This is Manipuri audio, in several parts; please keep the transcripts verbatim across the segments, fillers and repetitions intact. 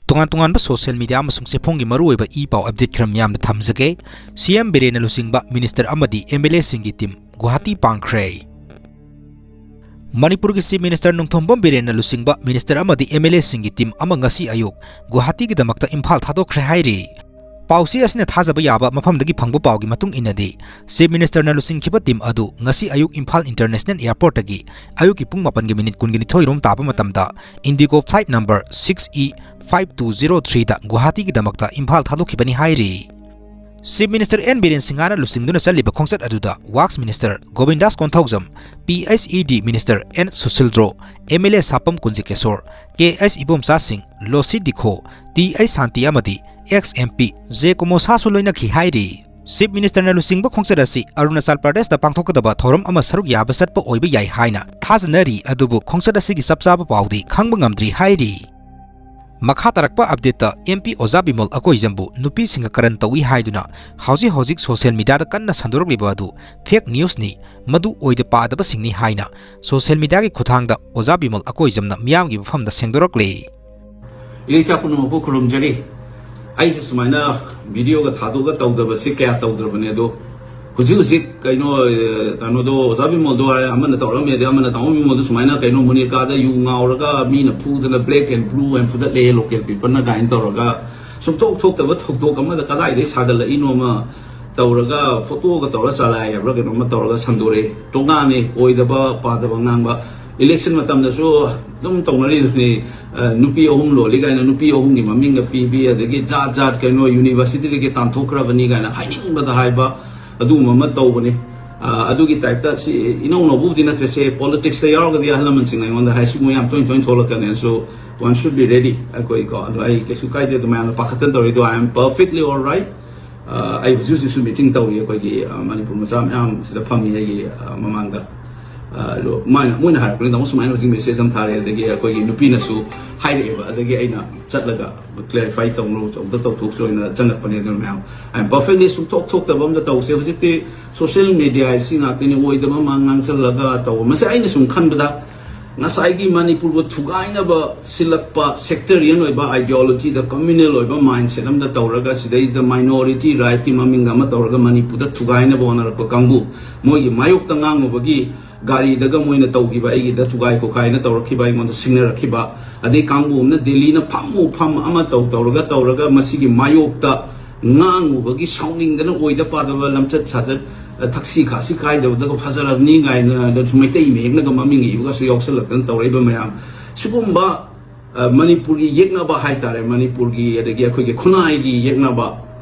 ꯇꯣꯉꯥꯟ ꯇꯣꯉꯥꯟꯕ social media ꯑꯃꯁꯨꯡ ꯆꯦꯐꯣꯡꯒꯤ ꯃꯔꯨꯑꯣꯏꯕ ꯏ ꯄꯥꯎ update ꯈꯔ ꯃꯤꯌꯥꯝꯅ ꯊꯝꯖꯒꯦ꯫ ꯁꯤ ꯑꯦꯝ ꯕꯤꯔꯦꯟꯅ ꯂꯨꯆꯤꯡꯕ minister ꯑꯃꯗꯤ ꯑꯦꯝ ꯑꯦꯜ ꯑꯦꯁꯤꯡꯒꯤ team ꯒꯨꯋꯥꯍꯥꯇꯤ ꯄꯥꯡꯈ꯭ꯔꯦ꯫ ꯃꯅꯤꯄꯨꯔꯒꯤ Chief Minister ꯅꯣꯡꯊꯣꯝꯕꯝ ꯕꯤꯔꯦꯟꯅ ꯂꯨꯆꯤꯡꯕ minister ꯑꯃꯗꯤ ꯑꯦꯝ ꯑꯦꯜ ꯑꯦꯁꯤꯡꯒꯤ team ꯑꯃ ꯉꯁꯤ ꯑꯌꯨꯛ ꯒꯨꯋꯥꯍꯥꯇꯤꯒꯤꯗꯃꯛꯇ ꯏꯝꯐꯥꯜ ꯊꯥꯗꯣꯛꯈ꯭ꯔꯦ ꯍꯥꯏꯔꯤ꯫ ꯄꯥꯎꯆꯦ ꯑꯁꯤꯅ ꯊꯥꯖꯕ ꯌꯥꯕ ꯃꯐꯝꯗꯒꯤ ꯐꯪꯕ ꯄꯥꯎꯒꯤ ꯃꯇꯨꯡ ꯏꯟꯅꯗꯤ, Chief Ministerꯅ ꯂꯨꯆꯤꯡꯈꯤꯕ team ꯑꯗꯨ ꯉꯁꯤ ꯑꯌꯨꯛ ꯏꯝꯐꯥꯜ International Airportꯇꯒꯤ ꯑꯌꯨꯛꯀꯤ ꯄꯨꯡ ꯃꯥꯄꯟꯒꯤ minute ꯀꯨꯟꯒ ꯅꯤꯊꯣꯏ ꯔꯣꯝ ꯇꯥꯕ ꯃꯇꯝꯗ IndiGo flight number six E five two zero threeꯗ ꯒꯨꯋꯥꯍꯥꯇꯤꯒꯤꯗꯃꯛꯇ Imphal ꯊꯥꯗꯣꯛꯈꯤꯕꯅꯤ ꯍꯥꯏꯔꯤ꯫ Chief Minister ꯑꯦꯟ ꯕꯤꯔꯦꯟ ꯁꯤꯡꯍꯅ ꯂꯨꯆꯤꯡꯗꯨꯅ ꯆꯠꯂꯤꯕ ꯈꯣꯡꯆꯠ ꯑꯗꯨꯗ Works Minister Govindas Konthoujam, P H E D Minister N Sushildro, M L A Sapam Kunjakeshor, K H Ibomcha Singh, Losii ꯗꯤꯈꯣ, T H ꯁꯥꯟꯇꯤ ꯑꯃꯗꯤ ex M P ꯖꯦ ꯀꯣꯃꯣꯁꯥꯁꯨ ꯂꯣꯏꯅꯈꯤ ꯍꯥꯏꯔꯤ꯫ Chief Ministerꯅ ꯂꯨꯆꯤꯡꯕ ꯈꯣꯡꯆꯠ ꯑꯁꯤ ꯑꯔꯨꯅꯥꯆꯜ ꯄ꯭ꯔꯗꯦꯁꯇ ꯄꯥꯡꯊꯣꯛꯀꯗꯕ ꯊꯧꯔꯝ ꯑꯃ ꯁꯔꯨꯛ ꯌꯥꯕ ꯆꯠꯄ ꯑꯣꯏꯕ ꯌꯥꯏ ꯍꯥꯏꯅ ꯊꯥꯖꯅꯔꯤ, ꯑꯗꯨꯕꯨ ꯈꯣꯡꯆꯠ ꯑꯁꯤꯒꯤ ꯆꯞ ꯆꯥꯕ ꯄꯥꯎꯗꯤ ꯈꯪꯕ ꯉꯝꯗ꯭ꯔꯤ ꯍꯥꯏꯔꯤ꯫ ꯃꯈꯥ ꯇꯥꯔꯛꯄ updateꯇ M P ꯑꯣꯖꯥ ꯕꯤꯃꯣꯜ ꯑꯀꯣꯏꯖꯝꯕꯨ ꯅꯨꯄꯤꯁꯤꯡꯒ ꯀꯔꯟ ꯇꯧꯏ ꯍꯥꯏꯗꯨꯅ ꯍꯧꯖꯤꯛ ꯍꯧꯖꯤꯛ social mediaꯗ ꯀꯟꯅ ꯁꯟꯗꯣꯔꯛꯂꯤꯕ ꯑꯗꯨ fake newsꯅꯤ, ꯃꯗꯨ ꯑꯣꯏꯗ ꯄꯥꯗꯕꯁꯤꯡꯅꯤ ꯍꯥꯏꯅ social mediaꯒꯤ ꯈꯨꯠꯊꯥꯡꯗ ꯑꯣꯖꯥ ꯕꯤꯃꯣꯜ ꯑꯀꯣꯏꯖꯝꯅ ꯃꯤꯌꯥꯝꯒꯤ ꯃꯐꯝꯗ ꯁꯦꯡꯗꯣꯔꯛꯂꯦ꯫ ꯏꯔꯩꯆꯥ ꯄꯨꯝꯅꯃꯛꯄꯨ ꯈꯨꯔꯨꯝꯖꯔꯤ꯫ ꯑꯩꯁꯦ ꯁꯨꯃꯥꯏꯅ videoꯒ ꯊꯥꯗꯣꯛꯑꯒ ꯇꯧꯗꯕꯁꯤ ꯀꯌꯥ ꯇꯧꯗ꯭ꯔꯕꯅꯦ, ꯑꯗꯣ ꯍꯧꯖꯤꯛ ꯍꯧꯖꯤꯛ ꯀꯩꯅꯣ, ꯑꯦ, ꯀꯩꯅꯣꯗꯣ, ꯑꯣꯖꯥ ꯕꯤꯃꯣꯜꯗꯣ ꯍꯥꯏ, ꯑꯃꯅ ꯇꯧꯔꯝꯃꯦ, ꯑꯗꯩ ꯑꯃꯅ ꯇꯥꯃꯣ ꯕꯤꯃꯣꯜꯗꯣ ꯁꯨꯃꯥꯏꯅ ꯀꯩꯅꯣ ꯃꯨꯅꯤꯔꯀꯥꯗ ꯌꯨ ꯉꯥꯎꯔꯒ ꯃꯤꯅ ꯐꯨꯗꯅ black and blue ꯍꯥꯏꯅ ꯐꯨꯗꯠꯂꯦ, local paperꯅ ꯀꯥꯏꯅ ꯇꯧꯔꯒ ꯁꯨꯝ ꯊꯣꯛ ꯊꯣꯛꯇꯕ ꯊꯧꯗꯣꯛ ꯑꯃꯗ ꯀꯗꯥꯏꯗꯒꯤ ꯁꯥꯒꯠꯂꯛꯏꯅꯣ ꯑꯃ ꯇꯧꯔꯒ, photoꯒ ꯇꯧꯔ ꯆꯂꯥꯏ ꯍꯥꯏꯕ꯭ꯔꯥ ꯀꯩꯅꯣꯝꯃ ꯇꯧꯔꯒ ꯁꯟꯗꯣꯔꯛꯑꯦ꯫ ꯇꯣꯉꯥꯟꯅꯦ, ꯑꯣꯏꯗꯕ ꯄꯥꯗꯕ ꯉꯥꯡꯕ꯫ Election ꯃꯇꯝꯗꯁꯨ ꯑꯗꯨꯝ ꯇꯧꯅꯔꯤꯗꯨꯅꯤ, ꯑ, ꯅꯨꯄꯤ ꯑꯍꯨꯝ ꯂꯣꯜꯂꯤ ꯀꯥꯏꯅ ꯅꯨꯄꯤ ꯑꯍꯨꯝꯒꯤ ꯃꯃꯤꯡꯒ ꯄꯤꯕꯤ, ꯑꯗꯒꯤ ꯖꯥꯠ ꯖꯥꯠ ꯀꯩꯅꯣ universityꯗꯒꯤ ꯇꯥꯟꯊꯣꯛꯈ꯭ꯔꯕꯅꯤ ꯀꯥꯏꯅ ꯍꯥꯏꯅꯤꯡꯕꯗ ꯍꯥꯏꯕ, ꯑꯗꯨꯒꯨꯝꯕ ꯑꯃ ꯇꯧꯕꯅꯤ꯫ ꯑ, ꯑꯗꯨꯒꯤ typeꯇ ꯁꯤ ꯏꯅꯧ ꯅꯧꯕꯕꯨꯗꯤ ꯅꯠꯇ꯭ꯔꯦ, ꯁꯦ politicsꯇ ꯌꯥꯎꯔꯒꯗꯤ ꯑꯍꯜ ꯂꯃꯟꯁꯤꯡ ꯑꯩꯉꯣꯟꯗ ꯍꯥꯏ, "ꯁꯤꯒꯨꯝꯕ ꯌꯥꯝ ꯇꯣꯏꯅ ꯇꯣꯏꯅ ꯊꯣꯛꯂꯛꯀꯅꯤ", so one should be ready꯫ ꯑꯩꯈꯣꯏꯀꯣ, ꯑꯗꯣ ꯑꯩ ꯀꯩꯁꯨ ꯀꯥꯏꯗꯦ, ꯑꯗꯨ ꯃꯌꯥꯝꯅ ꯄꯥꯈꯠꯇꯅ ꯇꯧꯔꯤꯗꯣ, I am perfectly all right꯫ ꯑ, ꯑꯩ ꯍꯧꯖꯤꯛ ꯍꯧꯖꯤꯛꯁꯨ meeting ꯇꯧꯔꯤ, ꯑꯩꯈꯣꯏꯒꯤ, ꯑ, ꯃꯅꯤꯄꯨꯔ ꯃꯆꯥ ꯃꯌꯥꯝ ꯁꯤꯗ ꯐꯝꯃꯤ ꯑꯩꯒꯤ, ꯑ, ꯃꯃꯥꯡꯗ꯫ ꯑ, ꯑꯗꯣ ꯃꯣꯏꯅ, ꯃꯣꯏꯅ ꯍꯥꯏꯔꯛꯄꯅꯤ, "ꯇꯥꯃꯣ ꯁꯨꯃꯥꯏꯅ ꯍꯧꯖꯤꯛ message ꯑꯃ ꯊꯥꯔꯛꯑꯦ", ꯑꯗꯒꯤ ꯑꯩꯈꯣꯏꯒꯤ ꯅꯨꯄꯤꯅꯁꯨ ꯍꯥꯏꯔꯛꯑꯦꯕ, ꯑꯗꯒꯤ ꯑꯩꯅ ꯆꯠꯂꯒ clarify ꯇꯧꯅꯕ ꯑꯝꯇ ꯇꯧꯊꯣꯛꯁꯤ ꯑꯣꯏꯅ ꯆꯪꯉꯛꯄꯅꯦ꯫ ꯑꯗꯨꯅ ꯃꯌꯥꯝ, I am perfectly ꯁꯨꯡꯊꯣꯛ ꯊꯣꯛꯇꯕ ꯑꯝꯇ ꯇꯧꯁꯦ꯫ ꯍꯧꯖꯤꯛꯇꯤ social media ꯍꯥꯏꯁꯤ ꯉꯥꯛꯇꯅꯤ, ꯑꯣꯏꯗꯕ ꯑꯃ ꯉꯥꯡꯁꯜꯂꯒ ꯇꯧꯕ꯫ ꯃꯁꯤ ꯑꯩꯅ ꯁꯨꯝ ꯈꯟꯕꯗ ꯉꯁꯥꯏꯒꯤ ꯃꯅꯤꯄꯨꯔꯕꯨ ꯊꯨꯒꯥꯏꯅꯕ ꯁꯤꯜꯂꯛꯄ sectarian ꯑꯣꯏꯕ ideologyꯗ, communal ꯑꯣꯏꯕ mindset ꯑꯃꯗ ꯇꯧꯔꯒ, ꯁꯤꯗꯩꯁꯤꯗ minority rightꯀꯤ ꯃꯃꯤꯡꯗ ꯑꯃ ꯇꯧꯔꯒ ꯃꯅꯤꯄꯨꯔꯗ ꯊꯨꯒꯥꯏꯅꯕ ꯍꯣꯠꯅꯔꯛꯄ ꯀꯥꯡꯕꯨ, ꯃꯣꯏꯒꯤ ꯃꯥꯌꯣꯛꯇ ꯉꯥꯡꯉꯨꯕꯒꯤ ꯒꯥꯔꯤꯗꯒ ꯃꯣꯏꯅ ꯇꯧꯈꯤꯕ, ꯑꯩꯒꯤꯗ ꯊꯨꯒꯥꯏ ꯈꯣꯠꯀꯥꯏꯅ ꯇꯧꯔꯛꯈꯤꯕ, ꯑꯩꯉꯣꯟꯗ ꯁꯤꯡꯅꯔꯛꯈꯤꯕ, ꯑꯗꯩ ꯀꯥꯡꯕꯨ ꯑꯃꯅ ꯗꯦꯜꯂꯤꯅ ꯐꯝꯃꯨ ꯐꯝ ꯑꯃ ꯇꯧ ꯇꯧꯔꯒ ꯇꯧꯔꯒ ꯃꯁꯤꯒꯤ ꯃꯥꯌꯣꯛꯇ ꯉꯥꯡꯉꯨꯕꯒꯤ ꯁꯥꯎꯅꯤꯡꯗꯅ ꯑꯣꯏꯗ ꯄꯥꯗꯕ ꯂꯝꯆꯠ ꯁꯥꯖꯠ, ꯑ, ꯊꯛꯁꯤ ꯈꯥꯁꯤ ꯈꯥꯏꯗꯕꯗꯒ ꯐꯖꯔꯕꯅꯤ ꯀꯥꯏꯅ ꯑꯗꯁꯨ ꯃꯩꯇꯩ ꯃꯌꯦꯛꯅꯒ ꯃꯃꯤꯡ ꯏꯕꯒꯁꯨ ꯌꯥꯎꯁꯜꯂꯛꯇꯅ ꯇꯧꯔꯛꯏꯕ ꯃꯌꯥꯝ, ꯁꯤꯒꯨꯝꯕ, ꯑ, ꯃꯅꯤꯄꯨꯔꯒꯤ ꯌꯦꯛꯅꯕ ꯍꯥꯏꯇꯥꯔꯦ, ꯃꯅꯤꯄꯨꯔꯒꯤ ꯑꯗꯒꯤ ꯑꯩꯈꯣꯏꯒꯤ ꯈꯨꯟꯅꯥꯏꯒꯤ ꯌꯦꯛꯅꯕ,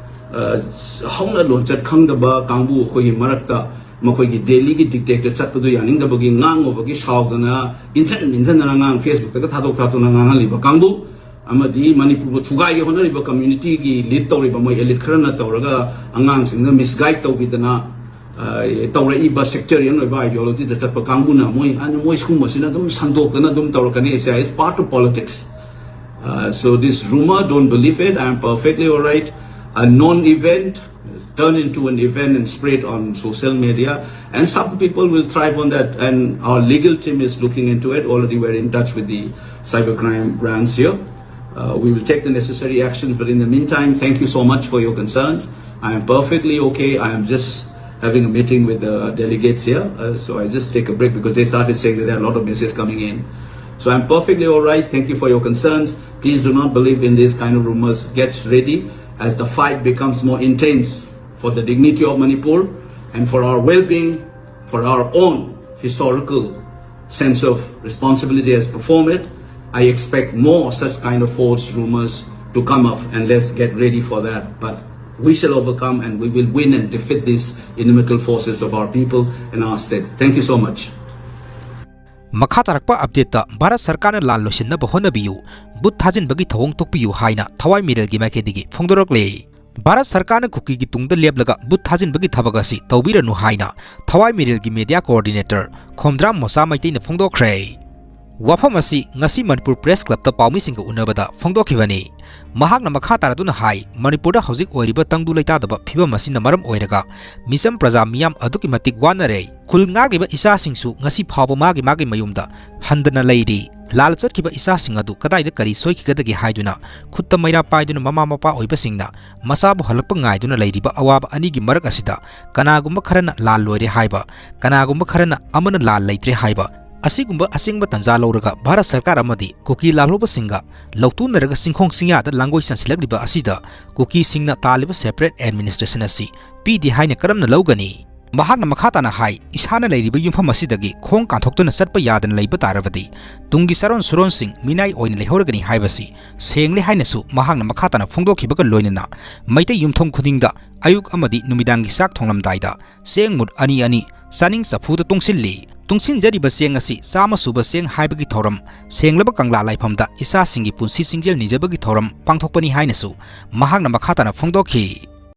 ꯑ, ꯍꯧꯅ ꯂꯣꯟꯆꯠ ꯈꯪꯗꯕ ꯀꯥꯡꯕꯨ ꯑꯩꯈꯣꯏꯒꯤ ꯃꯔꯛꯇ ꯃꯈꯣꯏꯒꯤ ꯗꯦꯜꯂꯤꯒꯤ dictateꯇ ꯆꯠꯄꯗꯨ ꯌꯥꯅꯤꯡꯗꯕꯒꯤ ꯉꯥꯡꯉꯨꯕꯒꯤ ꯁꯥꯎꯗꯅ ꯏꯟꯖꯟ ꯏꯟꯖꯟꯗꯅ ꯉꯥꯡ Facebookꯇꯒ ꯊꯥꯗꯣꯛ ꯊꯥꯗꯣꯛꯅ ꯉꯥꯡꯍꯜꯂꯤꯕ ꯀꯥꯡꯕꯨ, ꯑꯃꯗꯤ ꯃꯅꯤꯄꯨꯔꯕꯨ ꯊꯨꯒꯥꯏꯒꯦ ꯍꯣꯠꯅꯔꯤꯕ communityꯒꯤ lead ꯇꯧꯔꯤꯕ ꯃꯣꯏ elite ꯈꯔꯅ ꯇꯧꯔꯒ ꯑꯉꯥꯡꯁꯤꯡꯗ misguide ꯇꯧꯕꯤꯗꯅ, ꯑ, ꯇꯧꯔꯛꯏꯕ sectarian ꯑꯣꯏꯕ ideologyꯗ ꯆꯠꯄ ꯀꯥꯡꯕꯨꯅ ꯃꯣꯏ, ꯑ, ꯃꯣꯏ ꯁꯤꯒꯨꯝꯕꯁꯤꯅ ꯑꯗꯨꯝ ꯁꯟꯗꯣꯛꯇꯅ ꯑꯗꯨꯝ ꯇꯧꯔꯛꯀꯅꯤ꯫ It's, it's part of politics. Uh, so this rumor, don't believe it. I'm perfectly all right. A non-event is turned into an event and spread on social media. And some people will thrive on that. And our legal team is looking into it. Already we're in touch with the cybercrime branch here. Uh, we will take the necessary actions. But in the meantime, thank you so much for your concerns. I am perfectly okay. I am just having a meeting with the delegates here. Uh, so I just take a break because they started saying that there are a lot of messages coming in. So I'm perfectly all right. Thank you for your concerns. Please do not believe in these kind of rumors. Get ready as the fight becomes more intense for the dignity of Manipur and for our well-being, for our own historical sense of responsibility as performed. I expect more such kind of false rumors to come up, and let's get ready for that. But we shall overcome, and we will win and defeat these inimical forces of our people and our state. Thank you so much. ꯃꯈꯥ ꯇꯥꯔꯛꯄ ꯑꯞꯗꯦꯠꯇ ꯚꯥꯔꯠ ꯁꯔꯀꯥꯔꯅ ꯂꯥꯟ ꯂꯣꯏꯁꯤꯟꯅꯕ ꯍꯣꯠꯅꯕꯤꯌꯨ, ꯚꯨꯠ ꯊꯥꯖꯤꯟꯕꯒꯤ ꯊꯧꯑꯣꯡ ꯊꯣꯛꯄꯤꯌꯨ ꯍꯥꯏꯅ ꯊꯋꯥꯏ ꯃꯤꯔꯦꯜꯒꯤ ꯃꯥꯏꯀꯩꯗꯒꯤ ꯐꯣꯡꯗꯣꯔꯛꯂꯦ꯫ ꯚꯥꯔꯠ ꯁꯔꯀꯥꯔꯅ ꯀꯨꯀꯤꯒꯤ ꯇꯨꯡꯗ ꯂꯦꯞꯂꯒ ꯚꯨꯠ ꯊꯥꯖꯤꯟꯕꯒꯤ ꯊꯕꯛ ꯑꯁꯤ ꯇꯧꯕꯤꯔꯅꯨ ꯍꯥꯏꯅ ꯊꯋꯥꯏ ꯃꯤꯔꯦꯜꯒꯤ media coordinator ꯈꯣꯝꯗ꯭ꯔꯥꯝ ꯃꯣꯆꯥ ꯃꯩꯇꯩꯅ ꯐꯣꯡꯗꯣꯛꯈ꯭ꯔꯦ꯫ ꯋꯥꯐꯝ ꯑꯁꯤ ꯉꯁꯤ ꯃꯅꯤꯄꯨꯔ ꯄ꯭ꯔꯦꯁ ꯀ꯭ꯂꯕꯇ ꯄꯥꯎꯃꯤꯁꯤꯡꯒ ꯎꯅꯕꯗ ꯐꯣꯡꯗꯣꯛꯈꯤꯕꯅꯤ꯫ ꯃꯍꯥꯛꯅ ꯃꯈꯥ ꯇꯥꯔꯗꯨꯅ ꯍꯥꯏ, ꯃꯅꯤꯄꯨꯔꯗ ꯍꯧꯖꯤꯛ ꯑꯣꯏꯔꯤꯕ ꯇꯪꯗꯨ ꯂꯩꯇꯥꯗꯕ ꯐꯤꯕꯝ ꯑꯁꯤꯅ ꯃꯔꯝ ꯑꯣꯏꯔꯒ ꯃꯤꯆꯝ ꯄ꯭ꯔꯖꯥ ꯃꯤꯌꯥꯝ ꯑꯗꯨꯛꯀꯤ ꯃꯇꯤꯛ ꯋꯥꯅꯔꯦ꯫ ꯈꯨꯜ ꯉꯥꯛꯂꯤꯕ ꯏꯆꯥꯁꯤꯡꯁꯨ ꯉꯁꯤ ꯐꯥꯎꯕ ꯃꯥꯒꯤ ꯃꯥꯒꯤ ꯃꯌꯨꯝꯗ ꯍꯟꯗꯅ ꯂꯩꯔꯤ꯫ ꯂꯥꯜ ꯆꯠꯈꯤꯕ ꯏꯆꯥꯁꯤꯡ ꯑꯗꯨ ꯀꯗꯥꯏꯗ ꯀꯔꯤ ꯁꯣꯏꯈꯤꯒꯗꯒꯦ ꯍꯥꯏꯗꯨꯅ ꯈꯨꯠꯇ ꯃꯩꯔꯥ ꯄꯥꯏꯗꯨꯅ ꯃꯃꯥ ꯃꯄꯥ ꯑꯣꯏꯕꯁꯤꯡꯅ ꯃꯆꯥꯕꯨ ꯍꯜꯂꯛꯄ ꯉꯥꯏꯗꯨꯅ ꯂꯩꯔꯤꯕ ꯑꯋꯥꯕ ꯑꯅꯤꯒꯤ ꯃꯔꯛ ꯑꯁꯤꯗ ꯀꯅꯥꯒꯨꯝꯕ ꯈꯔꯅ ꯂꯥꯜ ꯂꯣꯏꯔꯦ ꯍꯥꯏꯕ, ꯀꯅꯥꯒꯨꯝꯕ ꯈꯔꯅ ꯑꯃꯅ ꯂꯥꯜ ꯂꯩꯇ꯭ꯔꯦ ꯍꯥꯏꯕ, ꯑꯁꯤꯒꯨꯝꯕ ꯑꯁꯦꯡꯕ ꯇꯥꯟꯖꯥ ꯂꯧꯔꯒ ꯚꯥꯔꯠ ꯁꯔꯀꯥꯔ ꯑꯃꯗꯤ ꯀꯨꯀꯤ ꯂꯥꯜꯍꯧꯕꯁꯤꯡꯒ ꯂꯧꯇꯨꯅꯔꯒ ꯆꯤꯡꯈꯣꯡ ꯆꯤꯡꯌꯥꯗ ꯂꯥꯡꯒꯣꯏ ꯆꯟꯁꯤꯜꯂꯛꯂꯤꯕ ꯑꯁꯤꯗ ꯀꯨꯀꯤꯁꯤꯡꯅ ꯇꯥꯜꯂꯤꯕ separate administration ꯑꯁꯤ ꯄꯤꯗꯦ ꯍꯥꯏꯅ ꯀꯔꯝꯅ ꯂꯧꯒꯅꯤ? ꯃꯍꯥꯛꯅ ꯃꯈꯥ ꯇꯥꯅ ꯍꯥꯏ, ꯏꯁꯥꯅ ꯂꯩꯔꯤꯕ ꯌꯨꯝꯐꯝ ꯑꯁꯤꯗꯒꯤ ꯈꯣꯡ ꯀꯥꯟꯊꯣꯛꯇꯨꯅ ꯆꯠꯄ ꯌꯥꯗꯅ ꯂꯩꯕ ꯇꯥꯔꯕꯗꯤ ꯇꯨꯡꯒꯤ ꯆꯥꯔꯣꯟ ꯁꯨꯔꯣꯟꯁꯤꯡ ꯃꯤꯅꯥꯏ ꯑꯣꯏꯅ ꯂꯩꯍꯧꯔꯒꯅꯤ ꯍꯥꯏꯕꯁꯤ ꯁꯦꯡꯂꯦ ꯍꯥꯏꯅꯁꯨ ꯃꯍꯥꯛꯅ ꯃꯈꯥ ꯇꯥꯅ ꯐꯣꯡꯗꯣꯛꯈꯤꯕꯒ ꯂꯣꯏꯅꯅ ꯃꯩꯇꯩ ꯌꯨꯝꯊꯣꯡ ꯈꯨꯗꯤꯡꯗ ꯑꯌꯨꯛ ꯑꯃꯗꯤ ꯅꯨꯃꯤꯗꯥꯡꯒꯤ ꯆꯥꯛ ꯊꯣꯡꯂꯝꯗꯥꯏꯗ ꯆꯦꯡ ꯃꯨꯠ ꯑꯅꯤ ꯑꯅꯤ ꯆꯥꯅꯤꯡ ꯆꯐꯨꯗ ꯇꯨꯡꯁꯤꯜꯂꯤ꯫ ꯇꯨꯡꯁꯤꯟꯖꯔꯤꯕ ꯆꯦꯡ ꯑꯁꯤ ꯆꯥꯝꯃ ꯁꯨꯕ ꯆꯦꯡ ꯍꯥꯏꯕꯒꯤ ꯊꯧꯔꯝ, ꯁꯦꯡꯂꯕ ꯀꯪꯂꯥ ꯂꯥꯏꯐꯝꯗ ꯏꯆꯥꯁꯤꯡꯒꯤ ꯄꯨꯟꯁꯤ ꯆꯤꯡꯖꯦꯜ ꯅꯤꯖꯕꯒꯤ ꯊꯧꯔꯝ ꯄꯥꯡꯊꯣꯛꯄꯅꯤ ꯍꯥꯏꯅꯁꯨ ꯃꯍꯥꯛꯅ ꯃꯈꯥ ꯇꯥꯅ ꯐꯣꯡꯗꯣꯛꯈꯤ꯫